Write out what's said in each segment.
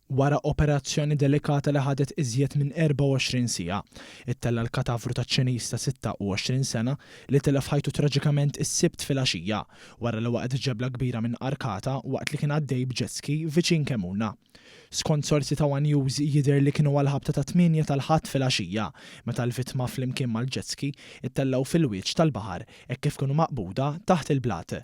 Wara operazzjoni delikata li ħadet iżjed minn 24 siegħa, ittella' l-katavru ta' Ċiniż ta' 26 sena li tilef ħajtu traġikament is-Sibt filgħaxija wara li waqgħet ġebla kbira minn arkata waqt li kien għaddej b'jet ski viċin Kemmuna. Skont sorsi ta' one News jidher li kienu għall-ħabta tat-tmienja tal-Ħadd filgħaxija meta l-vittma flimkien mal-jet ski ttellgħu fil-wiċċ tal-baħar hekk kif kienu maqbuda taħt il-blat.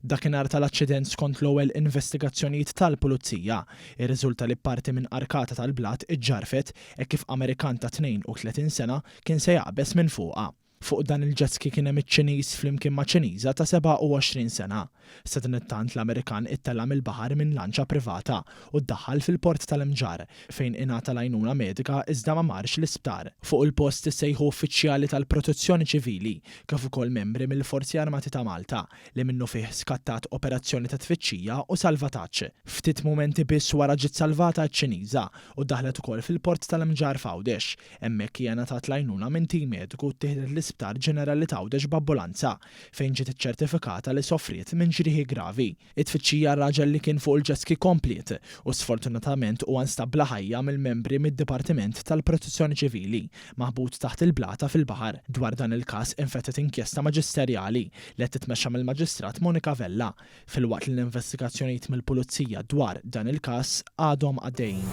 Dakinhar tal-aċċident skont l-ewwel investigazzjonijiet tal-Pulizija, irriżulta li parti minn arkata tal-blat iġġarfet hekk kif Amerikan ta' 32 sena kien se jaqbeż minn fuqha. Fuq dan il-jet ski kien hemm iċ-Ċiniż flimkien ma' Ċiniża ta' 27 sena. Sadanittant l-Amerikan ittella' mill-baħar minn lanċa privata u ddaħħal fil-port tal-Imġarr fejn ingħata l-għajnuna medika iżda ma marx l-isptar. Fuq il-post issejħu uffiċjali tal-Protezzjoni Ċivili kif ukoll membri mill-Forzi Armati ta' Malta li minnufih skattat operazzjoni ta' tfittxija u salvataġġ. Ftit mumenti biss wara ġiet salvata ċ-Ċiniża u ddaħlet ukoll fil-Port tal-Imġarr f'Għawdex. Hemmhekk hija ngħatat l-għajnuna minn tim mediku u ttieħdet l-Isptar Ġenerali t'Għawdex b'ambulanza, fejn ġiet iċċertifikata li sofriet minn ġrieħi gravi. It-tfittxija għar-raġel li kien fuq il-jet ski kompliet u sfortunatament huwa nstab bla ħajja mill-membri mid-Dipartiment tal-Protezzjoni Ċivili, maħbut taħt il-blata fil-baħar. Dwar dan il-każ infetħet inkjesta maġisterjali li qed titmexxa mill-Maġistrat Monica Vella, filwaqt li l-investigazzjonijiet mill-Pulizija dwar dan il-każ għadhom għaddejjin.